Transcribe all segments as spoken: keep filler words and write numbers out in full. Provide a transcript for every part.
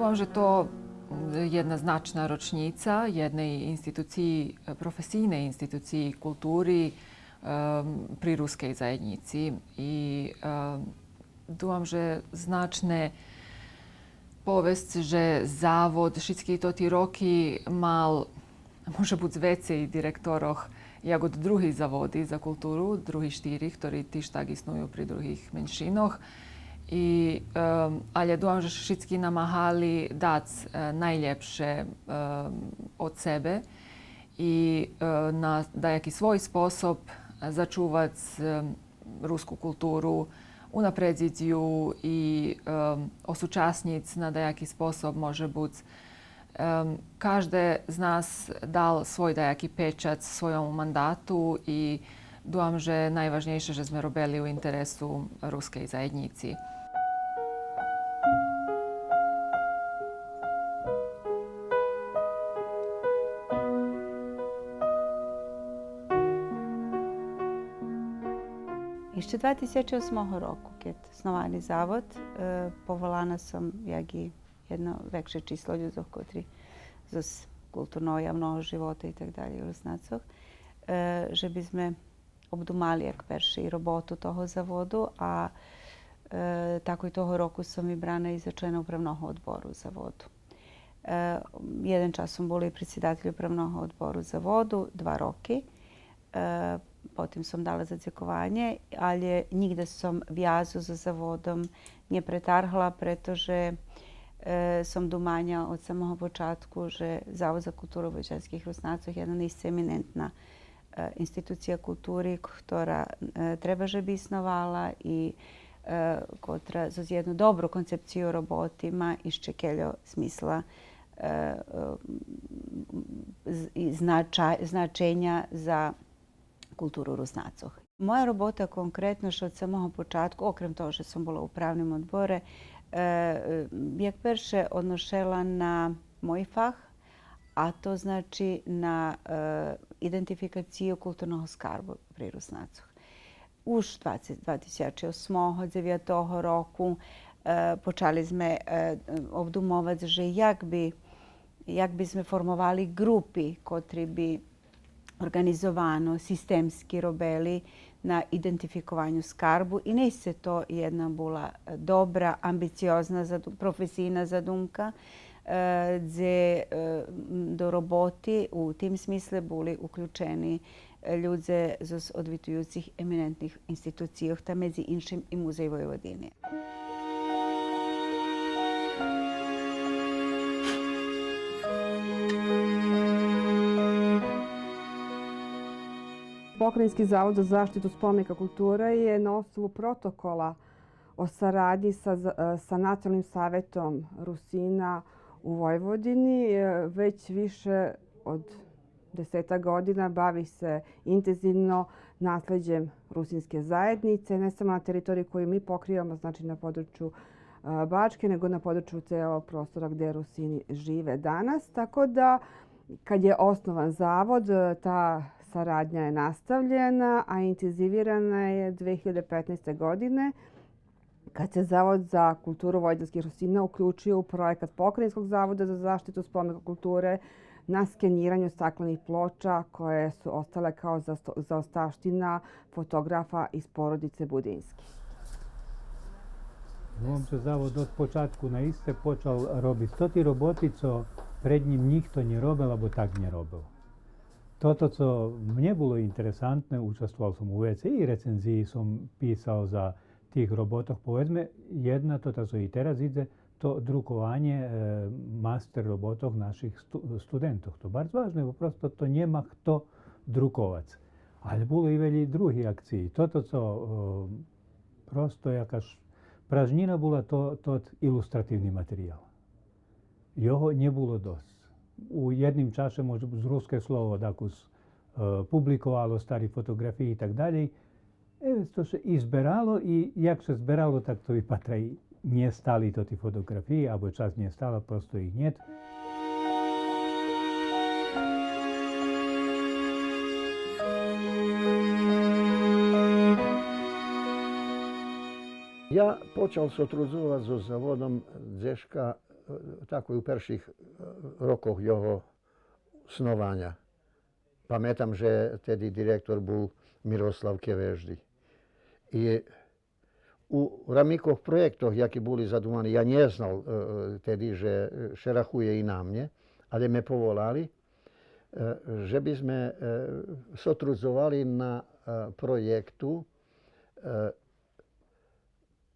Думам же то єдна значна рочнїца єдней институциї, професийней институциї култури, ем, при рускей заєднїци. И, ем, думам же значне повесц же Завод шицки тоти роки мал, може буц, вецей директорох як од други заводи за културу, други штири, хтори тиж так исную при других меншинох. И, ем, алє думам же шицки намагали дац, е, найлєпше, ем, од себе и, е, на даяки свой способ зачувац, ем, руску културу, унапредзиц ю и, ем, осучаснїц на даяки способ, може буц. Ем, кажде з нас дал свой даяки печац свойому мандату и думам же найважнєйше же зме робели у интересу рускей заєднїци. Ище два тисячи осмого року, кед сновани Завод, е, поволана сом як и єдно векше число людзох котри зоз културного, явного живота и так далєй у Руснацох, е, же би зме обдумали як перше и роботу того Заводу, а, е, тако и того року сом вибрана и за члена Управного одбору Заводу. Е, єден час сом була и предсидатель Управного одбору Заводу, два роки. Е, потим сом дала задзекованє, алє нїґда сом вязу за Заводом нє претаргла, прето же, е, сом думаня од самого початку же Завод за културу войводянских Руснацох єдна наисце еминентна, е, институция култури, котра, е, треба же би исновала и, е, котра зоз єдну добру концепцию роботи ма ище кельо смисла, е, е, з-, и знача-, значеня за културу Руснацох. Моя робота конкретно, ше од самого початку, окрем того же сом була у Управним одборе, е, е, як перше одношела на мой фах, а то значи на, е, идентификацию културного скарбу при Руснацох. Уж двацец, два тисячи осмого, дзевятого року, е, почали зме, е, обдумовац же як би, як би зме формовали ґрупи котри би орґанизовано, системски робели на идентификованю скарбу и наисце то єдна була, е, добра, амбициозна заду-, професийна задумка, е, дзе, е, м, до роботи у тим смисле були уключени, е, людзе зоз одвитуюцих еминентних институцийох, та медзи иншим и Музей Войводини. Покраїнски завод за заштиту споменика културе је на основу протокола о сарадњи са, са Националним саветом Русина у Војводини, е, већ више од десетак година бави се интензивно наслеђем русинске заједнице, не само на територији коју ми покривамо, значи на подручју, е, Бачке, него на подручју целог простора где Русини живе данас. Тако да, кад је основан завод, е, та сарадња је настављена, а интензивирана је две хиљаде петнаесте године, кад се Завод за културу војводинских Русина уклјучио у пројекат Покрајинског завода за заштиту споменика културе на скенирању стаклених плоча које су остале као заосто-, заоставштина фотоґрафа из породице Будински. Мом же завод од початку наисце почал робиц тоти роботи цо пред нїм нїхто нє робел або так нє робел. Тото цо мнє було интересантне, участвовал сом у вецей и рецензиї сом писал за тих роботох, поведзме, єдна тота цо и тераз идзе, то друкованє, е, мастер роботох наших сту-, студентох. То барз важне, бо просто то нєма хто друковац. Алє було и велї други акциї. Тото цо, е, просто якаш пражнїна була, то, тот илустративни материял. Його нє було досц. У єдним чаше, може буц, Руске слово дакус, е, публиковало стари фотоґрафиї и так далєй. Е, то ше и зберало, и як ше зберало, так то випатра и нє стали тоти фотоґрафиї, або часц нє стала, просто их нєт. Я почал сотрудзовац зоз заводом дзешка е, так у перших, е, рокох його снованя. Паметам же теди директор бул Мирослав Кевежди. И у рамикох проєктох, яки були задумани, я нє знал, е, теди же, е, ше рахує и на мнє, але ме поволали, е, же би зме, е, сотрудзовали на, е, проєкту, е,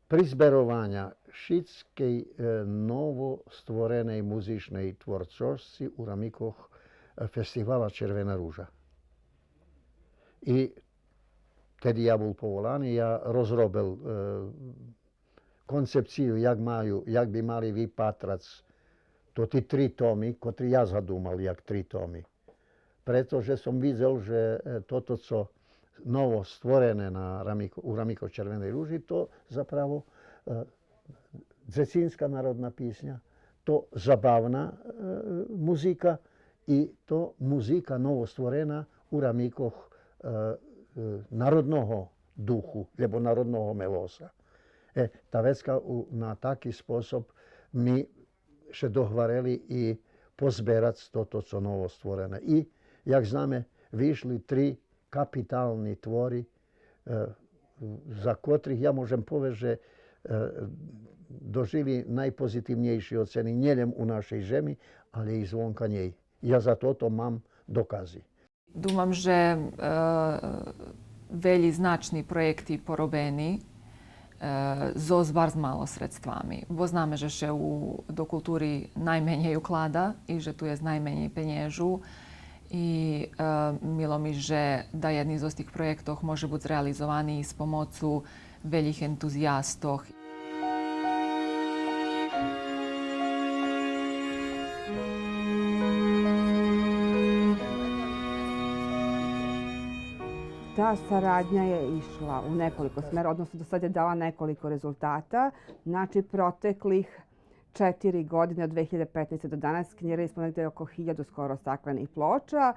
призберованя шицкей, е, новоствореней музичней творчосци у рамикох, е, фестивала Червена ружа. И теди я бул поволани, я розробел, е, концепцию як маю, як би мали випатрац тоти три томи, котри я задумал як три томи. Прето же сом видзел же, е, тото цо ново створене на рамико-, у рамикох Червеней ружи, то заправо, е, дзецинска народна писня, то забавна, е, музика и то музика ново створена у рамикох, е, е, народного духу, лєбо народного мелоса. Е, та вецка у, на таки способ ми ше догварели и позберац тото цо ново створене. И, як знаме, вишли три капитални твори, е, за котрих я можем повесц же, е, дожили найпозитивнєйши оцени нєлєм у нашей жеми, але и звонка нєй. Я за тото мам докази. Думам же, е, велї значни проєкти поробени, е, зоз барз мало средствами, бо знаме же ше у, до култури найменєй уклада и же ту єст найменєй пенєжу. И, е, мило ми же даєдни зоз тих проєктох може буц реализовани и з помоцу велїх ентузиястох. Та сарадња је ишла у неколико смера, односно до сад је дала неколико резултата. Значи, протеклих четири године, од две хиљаде петнаесте до данас, скенирали смо негде око хиљаду скоро стаклених плоча.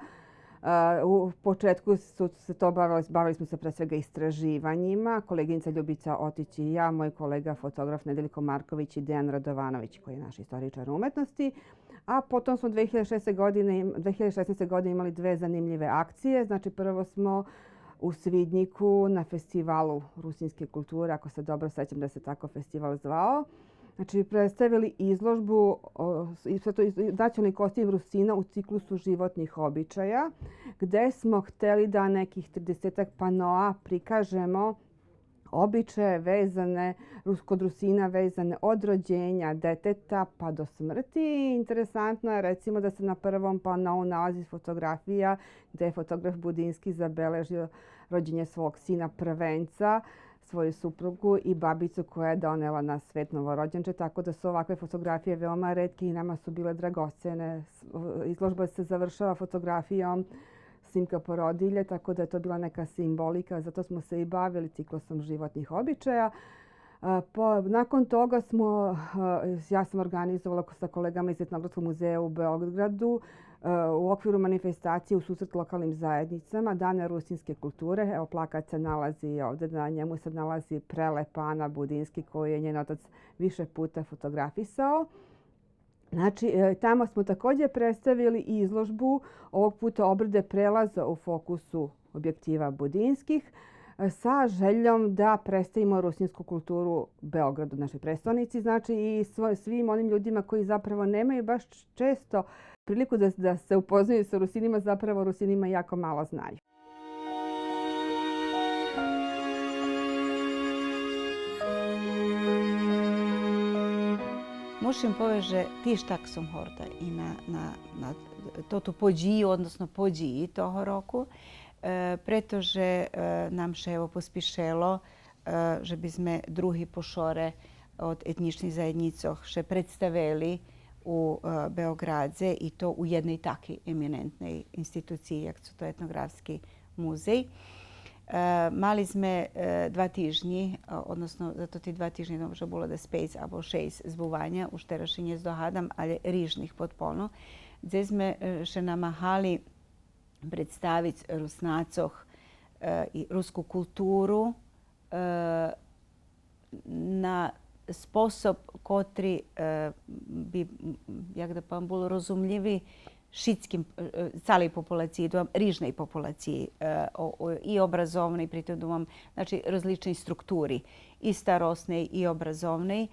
Е, у почетку су се то бавили, бавили смо се пре свега истраживањима. Колеґиница Љубица Отић и ја, мој колеґа фотоґраф Недељко Марковић и Дејан Радовановић, који је наш историчар уметности. А потом смо две хиљаде шеснаесте године им-, две хиљаде шеснаесте године имали две занимљиве акције. Значи, прво смо у Свидњику на фестивалу русинске културе, ако се добро сећам да се тако фестивал звао, значи, представили изложбу, о, с-, и све то из-, национални костим Русина у циклусу животних обичаја, где смо хтели да неких тридесетак паноа прикажемо обичаје везане, Рус-, код Русина везане од рођења детета па до смрти. Интересантно је, рецимо, да се на првом паноу налази фотоґрафија где је фотоґраф Будински забележио рођење свог сина првенца, своју супругу и бабицу која је донела на свет новорођенче, тако да су овакве фотоґрафије веома ретке и нама су биле драгоцене. С-, изложба се завршава фотоґрафијом снимка породиље, тако да је то била нека симболика, зато смо се и бавили циклусом животних обичаја. А, по-, након тога смо, а, ја сам орґанизовала ко-, са колеґама из Етнографског музеја у Београду, а, у оквиру манифестације У сусрет локалним заједницама, Дане русинске културе. Ево, плакат се налази овде, на њему се налази прелепа Ана Будински, коју је њен отац више пута фотоґрафисао. Значи, е, тамо смо такође представили изложбу, овог пута обреде прелаза у фокусу објектива Будинских, е, са желјом да представимо русинску културу Београду, нашој престолници, значи, и сво-, свим оним људима који заправо немају баш ч-, често прилику да, да се упознају са Русинима, заправо Русинима јако мало знају. Мушим повесц же тиж так сом горда и на, на, на тоту подїю, односно подїї того року, е, прето же, е, нам ше, ево, поспишело, е, же би зме други по шоре од етнїчних заєднїцох ше представели у, е, Беоґрадзе, и то у єдней такей еминентней институциї, як цо то Етнографски музей. Е, мали зме, е, два тижнї, е, односно за тоти два тижнї то може було дас пейц або шейсц збуваня, уж тераз ше нє здогадам, але рижних подполно, дзе зме, е, ше намагали представиц Руснацох, е, и руску културу, е, на способ котри, е, би, м, як да повем, бул розумлїви шицким, е, е, цалей популациї, думам, рижней популациї, е, о, о, и образовней, при тим думам, значи, розличней структури, и старосней, и образовней,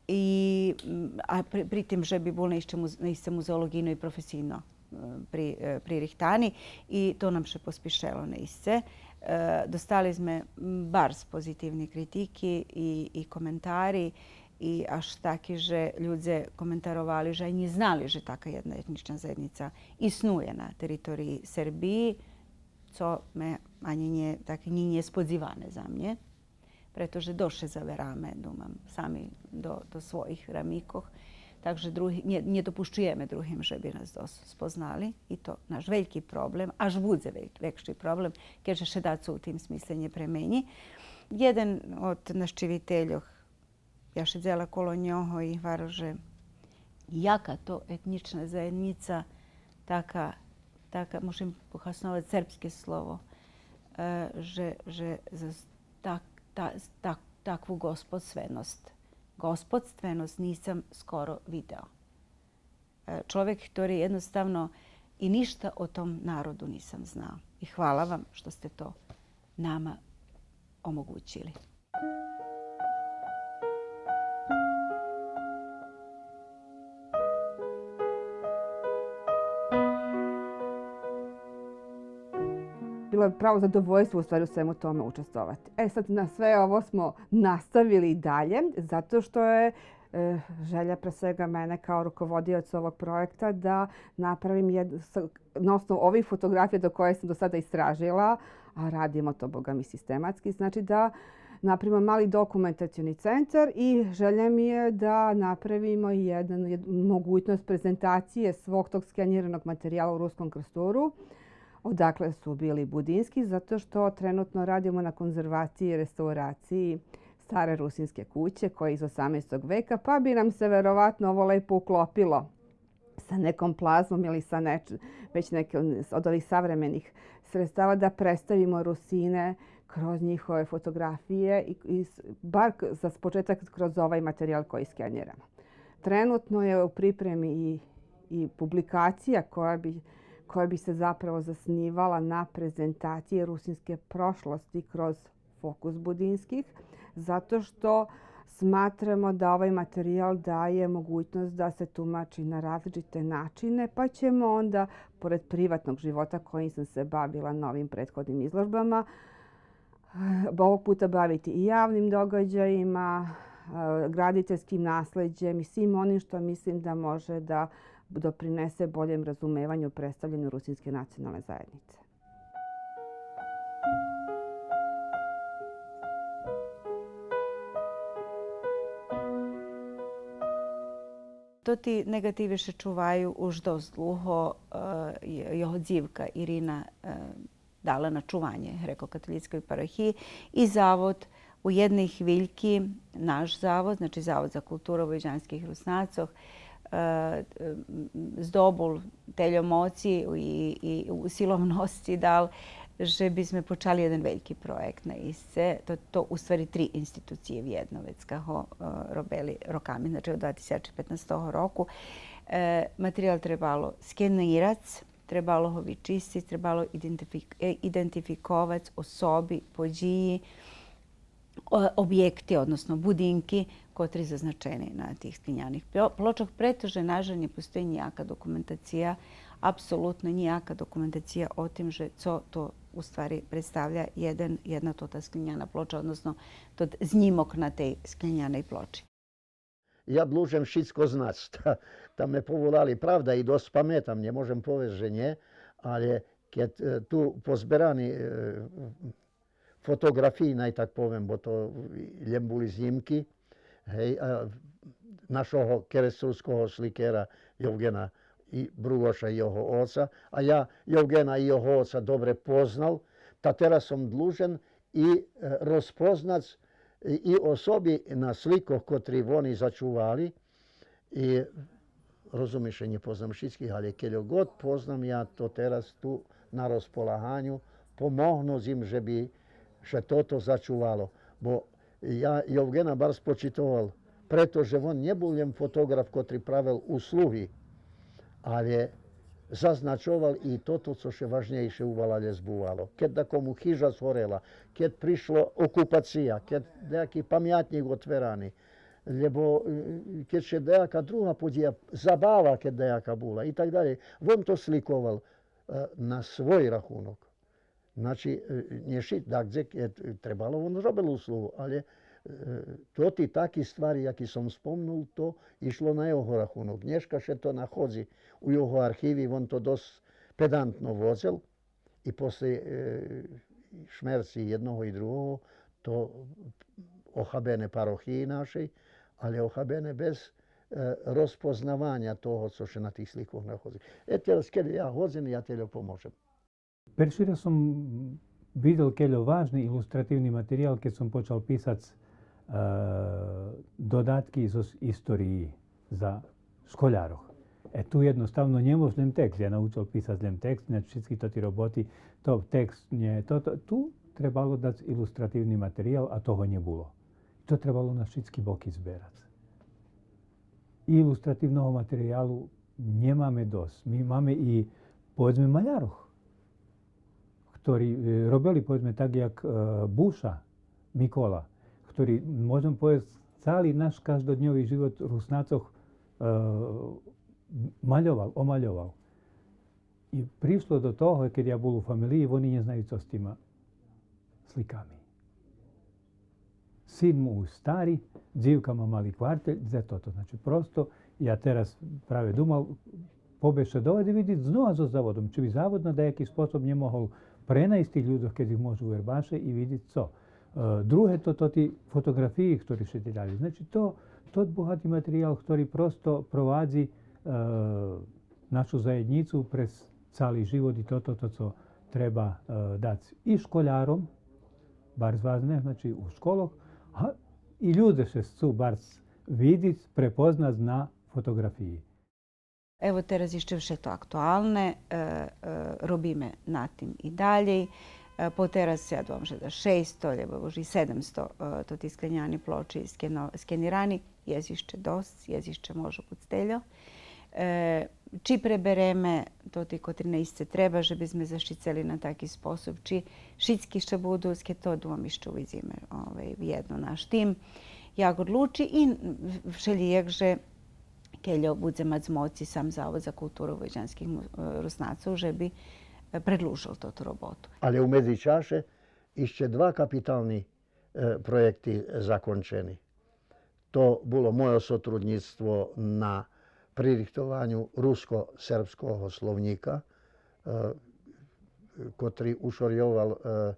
и, м, а при, при тим же би бул наисце муз-, наисце музеолоґийно и професийно, е, при, е, пририхтани и то нам ше поспишело наисце. Е, достали зме, м, барз позитивни критики и, и коментари, и аж таки же людзе коментаровали же анї нє знали же така єдна етнїчна заєднїца иснує на териториї Сербиї, цо ме анї нє, так, нє, нє сподзиване за мнє, прето же досц ше завераме, думам, сами до, до своїх рамикох, так же други, нє, нє допущуєме другим же би нас досц спознали, и то наш вельки проблем, аж будзе век-, векши проблем, кед же ше дацо у тим смисле нє пременї. Єден од нащивительох, я шедзела коло нього и гварел же яка то етнїчна заєднїца, така, така, мушим похасновац сербске слово, е, же, же за так, та, так, такву господственосц, господственосц нисам скоро видел. Е, чловек котри єдноставно и ништа о том народу нисам знал. И хвала вам што сце то нама омогућили. Bilo je pravo zadovoljstvo u stvari u svemu tome učestvovati. E sad, na sve ovo smo nastavili i dalje, zato što je, e, želja pre svega mene kao rukovodioca ovog projekta da napravim jed-, sa-, na osnovu ovih fotografija do koje sam do sada istražila, a radimo to, boga mi, sistematski, znači da napravimo mali dokumentacioni centar i želja mi je da napravimo jedan, jed-, mogućnost prezentacije svog tog skeniranog materijala u Ruskom Krsturu, odakle su bili Budinski, zato što trenutno radimo na konzervaciji i restauraciji stare rusinske kuće koja je iz osamnaestog veka, pa bi nam se verovatno ovo lepo uklopilo sa nekom plazmom ili sa neč-, već neke od, od ovih savremenih sredstava da predstavimo Rusine kroz njihove fotografije i, i s-, bar k-, za početak kroz ovaj materijal koji skeniramo. Trenutno je u pripremi i, i publikacija koja bi, koja bi se zapravo zasnivala na prezentaciji rusinske prošlosti kroz fokus Budinskih, zato što smatramo da ovaj materijal daje mogućnost da se tumači na različite načine, pa ćemo onda, pored privatnog života kojim sam se bavila na ovim prethodnim izložbama, ovog puta baviti i javnim događajima, e, graditeljskim nasleđem i svim onim što mislim da može da doprinese boljem razumevanju predstavljanju rusinske nacionalne zajednice. Тоти неґативи ше чуваю уж досц длуго. Е, й-, його дзивка Ирина, е, дала на чуванє грекокатолїцкей парохиї и завод у єдней хвильки, наш завод, значи Завод за културу войводянских Руснацох, е, м, здобул тельо моци и, и усиловносци дал же би зме почали єден вельки проєкт наисце. То, то у ствари три институциї вєдно вецка го, е, робели роками, значи од два тисячи петнастого року. Е, материял требало скенирац, требало го вичисциц, требало идентифик-, е, идентификовац особи, подїї, о-, обєкти, односно будинки, котри зазначени на тих склиняних пло-, плочох, прето же, нажаль, нє постої нїяка документация, апсолутно нїяка документация о тим же цо то у ствари представя єден, єдна тота склиняна плоча, односно тот знїмок на тей склиняней плочи. Я длужен шицко знац. Та, та ме поволали, правда, и досц паметам, нє можем повесц же нє, але кед, е, ту позберани, е, фотоґрафиї, най так повем, бо то лєм були знїмки, гей, а, нашого керестурского сликера Йовґена и Бругоша и його оца, а я Йовґена и його оца добре познал, та тераз сом длужен и, е, розпознац и, и особи на сликох котри вони зачували. И, розумиш, нє познам шицких, але кельо год познам, я то тераз ту на розполаганю, помогнуц им же би ше тото зачувало. Бо я Йовґена барз почитовал Прето же вон нє бул лєм фотоґраф котри правел услуги, алє зазначовал и тото цо ше важнєйше у валалє збувало. Кед дакому хижа згорела, кед пришло окупация, кед даяки памятнїк отверани, лєбо, е, кед ше даяка друга подїя, забава кед даяка була и так далєй, вон то сликовал, е, на свой рахунок. Значи, е, нє ши-, дагдзе, е, требало, вон зробел услугу, алє, е, тоти таки ствари, яки сом спомнул, то ишло на його рахунок. Нєшка ше то находзи у його архиви, вон то досц педантно водзел и после, е, шмерци єдного и другого, то охабене парохиї нашей, алє охабене без, е, розпознаваня того цо ше на тих сликох находзи. Е, тераз, кельо я годзен, я тельо поможем. Перши раз сом видел кельо важни илустративни материял кед сом почал писац, е, додатки зоз историї за школярох. Е, ту єдноставно нє мож лєм текст. Я научел писац лєм текст, значи шицки тоти роботи, то текст нє, то, то, ту требало дац илустративни материял, а того нє було. То требало на шицки боки зберац. И илустративного материялу нємаме досц. Ми маме и, поведзме, малярох, хтори, е, робели, поведзме, так як, е, Буша Микола, хтори, можем повесц, цали наш каждодньови живот Руснацох, е, мальовал, омальовал. И пришло до того, кед я бул у фамелиї, вони нє знаю цо з тима сликами. Син му уж стари, дзивка ма мали квартель, дзе тото. Значи, просто я тераз праве думал побешедовац и видзиц знова зоз заводом, чи би завод на даяки способ нє могол пренайсц тих людзох, кед их можу у Вербаше, и видзиц цо. Е, друге, то, то тоти фотоґрафиї, хтори ше дїляли. Значи, то, тот богати материял, хтори просто провадзи, е, нашу заєднїцу през цали живот и тото, то, цо треба, е, дац и школяром, барз важне, значи, у школох, а и людзе ше сцу барз видзиц, препознац на фотоґрафиї. Ево, тераз ище вше то актуалне, е, е, робиме на тим и далєй. Е, потераз, я думам же да шейсто, лєбо уж и седемсто, е, тоти скленяни плочи скено-, скенирани, єст ище досц, єст ище, можу буц, тельо. Е, чи пребереме тоти котри наисце треба, же бизме защицели на таки способ, чи шицки ше буду, ке то, думам, ище увидзиме, овай, єдно наш тим як одлучи и вшелїяк же кельо будзе мац моци сам Завод за културу войводянских му-, е, Руснацох, же би, е, предлужел тоту роботу. Алє у медзичаше ище два капитални, е, проєкти закончени. То було мойо сотруднїцтво на пририхтованю руско-сербского словнїка, е, котри ушорйовал, е,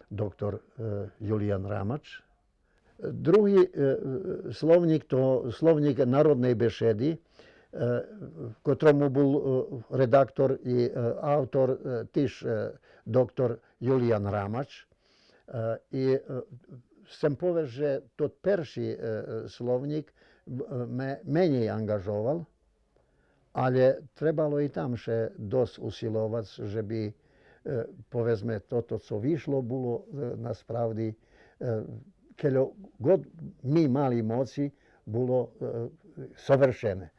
доктор, е, Юлиян Рамач. Други, е, словнїк, то словнїк народней бешеди, е, котрому бул, е, редактор и, е, автор, е, тиж, е, доктор Юлиян Рамач. Е, и, е, сцем повесц же тот перши, е, е, словнїк, е, ме менєй анґажовал, алє требало и там ше досц усиловац, же би, е, поведзме, тото цо вишло, було, е, насправди, е, кельо год ми мали моци, було, е, совершене.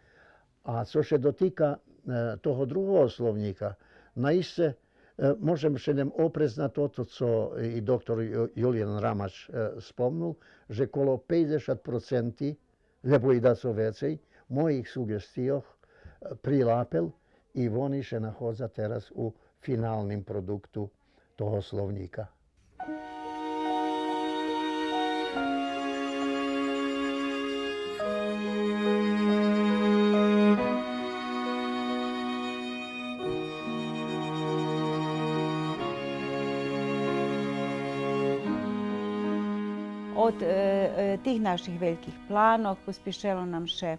А цо ше дотика, е, того другого словнїка, наисце, е, можем ше лєм опрец на тото цо и доктор Ю-, Юлиян Рамач, е, спомнул, же коло пейдзешат проценти, лєбо и дацо вецей, моїх суґестийох, е, прилапел и вони ше находза тераз у финалним продукту того словнїка. Од, е, е, тих наших вельких планох поспишело нам ше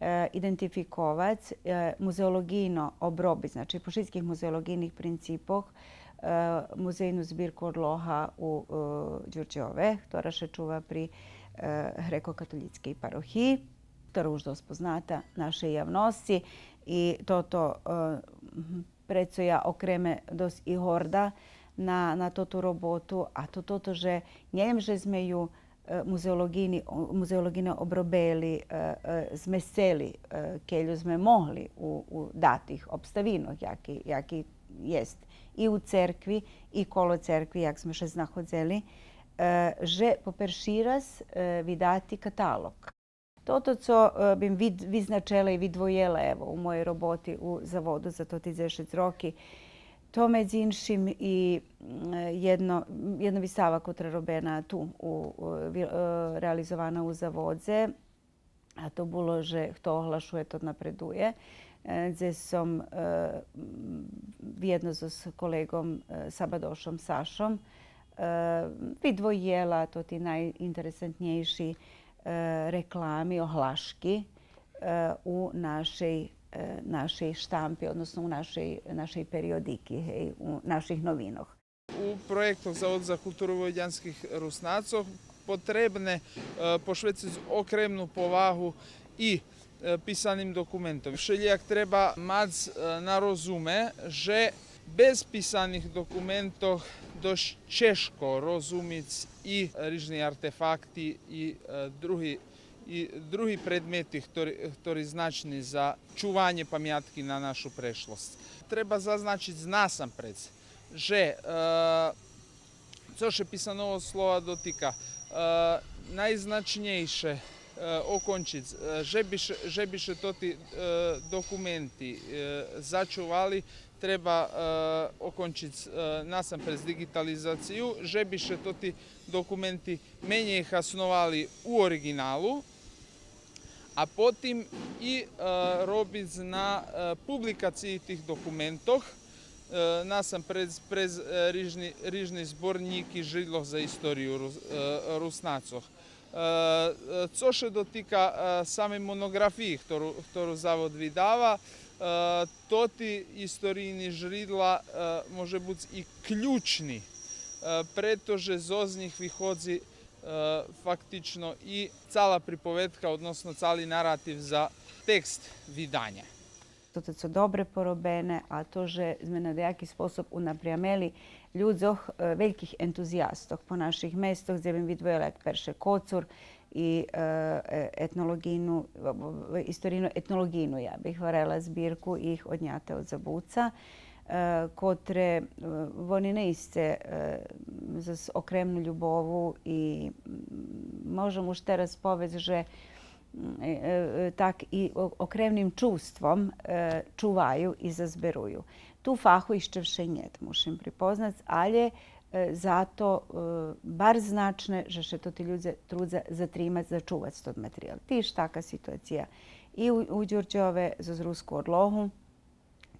е, идентификовац, е, музеолоґийно обробиц, значи, по шицких музеолоґийних принципох, е, музейну збирку одлога у, е, Дюрдьове, котра ше чува при, е, грекокатолїцкей парохиї, котра уж досц позната нашей явносци. И тото, е, м, прецо я окреме досц и горда на, на тоту роботу, а то тото же нє лєм же зме ю, Е, музеолоґини, о-, музеолоґине обробели, е, е, змесцели, е, кельо зме могли у, у датих обставинох, яки, яки єст. И у церкви, и коло церкви, як зме ше знаходзели, е, же по перши раз, е, видати каталоґ. Тото цо, е, бим вид-, визначела и видвоєла, ево, у моєй роботи у Заводу за тоти дзешец роки, то, медзи иншим, и, м, єдно, єдна вистава котра робена ту, у, у, ви-, е, реализована у Заводзе, а то було же хто оглашує, тот напредує, е, дзе сом, е, м, вєдно зоз колеґом, е, Сабадошом Сашом, е, видвоєла тоти найинтересантнєйши, е, реклами, оглашки, е, у нашей, е, нашей штампи, односно у нашей, нашей периодики, гей, у наших новинох. У проєктох Заводу за културу войводянских Руснацох потребне, е, пошвециц окремну повагу и, е, писаним документом. Вшелїяк треба мац, е, на розуме же без писаних документох досц чежко розумиц и рижни артефакти и, е, други, и други предмети хтори, хтори значни за чуванє памятки на нашу прешлосц. Треба зазначиц насампредз же, е, цо ше писаного слова дотика, е, найзначнєйше, е, окончиц, е, же би ше, же би ше тоти, е, документи, е, зачували, треба, е, окончиц, е, насампредз диґитализацию, же би ше тоти документи менєй хасновали у ориґиналу, а потим и, е, робиц на, е, публикациї тих документох, е, насампредз през, е, рижни, рижни зборнїки жридлох за историю Рус-, е, Руснацох. Е, е, цо ше дотика, е, самей моноґрафиї хтору, хтору Завод видава, е, тоти историйни жридла, е, може буц и ключни, е, прето же зоз нїх виходзи, е, фактично и цала приповедка, односно цали наратив за текст виданя. Тото цо добре поробене, а то же зме на даяки способ унапрямели людзох, е, вельких ентузиястох по наших местох, дзе бим видвоєла як перше Коцур и, е, е, етнолоґийну, в-, в-, историйно-етнолоґийну, я бих гварела, збирку Их одняте од забуца, е, котре, е, вони наисце, е, з, з окремну любову и, м, можем уж тераз повесц же, м, е, е, так и о-, окремним чувством, е, чуваю и зазберую. Ту фаху ище вше нєт, мушим припознац, алє, е, зато, е, барз значне же ше тоти людзе трудза затримац, зачувац тот материял. Тиж така ситуация и у, у Дюрдьове зоз руску одлогу,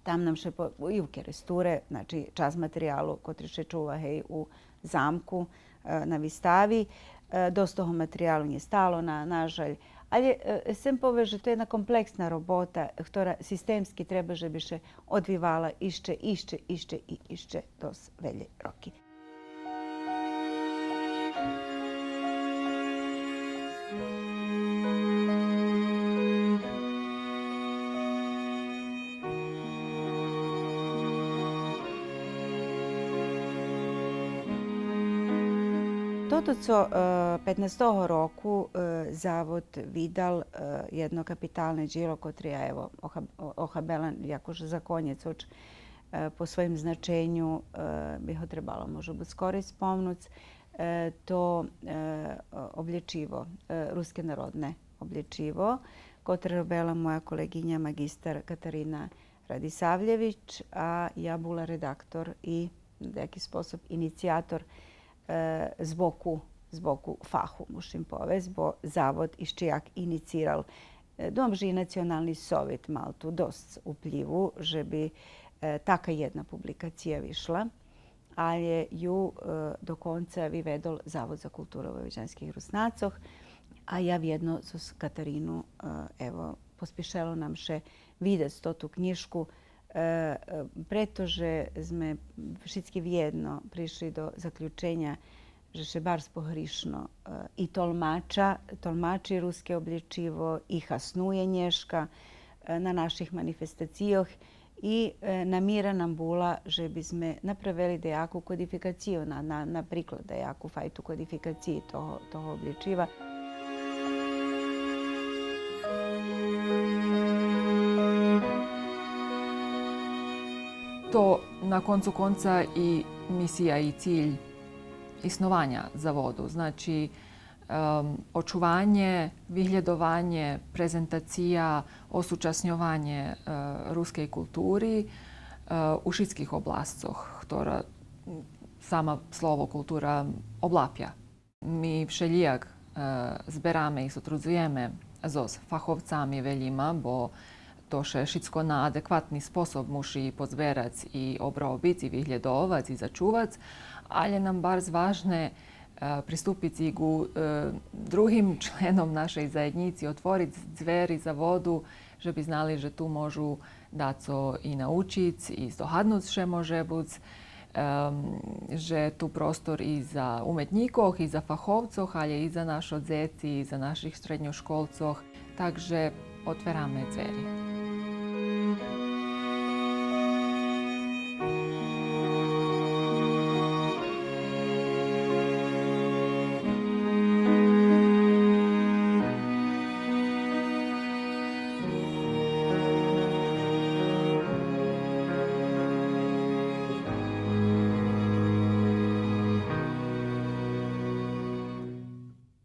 там нам ше по-, и у Керестуре, значи, часц материялу котри ше чува, гей, у замку, е, на вистави. Е, досц того материялу нєстало, на, на жаль. Алє, е, сцем повесц же то єдна комплексна робота, хтора системски треба же би ше одвивала ище, ище, ище и ище досц велї роки. Тото цо, е, петнастого року, е, Завод видал, е, єдно капиталне дїло, котре я, ево, оха-, о-, охабела якош за конєц, оч, е, по своїм значеню, е, би го требало, може буц, скорей спомнуц, е, то, е, облєчиво, е, руске народне облєчиво, котре робела моя колеґиня маґистер Катарина Радисавлєвич, а я була редактор и на даяки способ инициятор, е, з боку, з боку фаху, мушим повесц, бо Завод ище як иницирал, е, думам же и Национални совит мал ту досц уплїву же би, е, така єдна публикация вишла, алє ю, е, до конца виведол Завод за културу войводянских Руснацох, а я вєдно зоз Катарину, е, ево, поспишело нам ше видац тоту кнїжку, е, е, прето же зме шицки вєдно пришли до заключеня же ше барз погришно, е, и толмача, толмачи руске облєчиво, и хаснує нєшка, е, на наших манифестацийох, И, е, намира нам була же бизме направели даяку кодификацию, на, на, наприклад, даяку файту кодификациї того, того облїчива. То на концу конца и мисия и циль иснованя Заводу. Значи, ем, очуванє, виглєдованє, презентация, осучасньованє, е, рускей култури, е, у шицких обласцох, хтора, м, сама слово култура облапя. Ми вшелїяк, е, збераме и сотрудзуєме зоз фаховцами велїма, бо то ше шицко на адекватни способ муши позберац и обробиц, и виглєдовац, и зачувац, алє нам барз важне, е, приступиц и ґу, е, другим членом нашей заєднїци, отвориц дзвери Заводу, же би знали же ту можу дацо и научиц, и здогаднуц ше може буц, ем, же ту простор и за уметнїкох, и за фаховцох, алє и за нашо дзеци, и за наших штредньошколцох. Так же отвераме дзвери.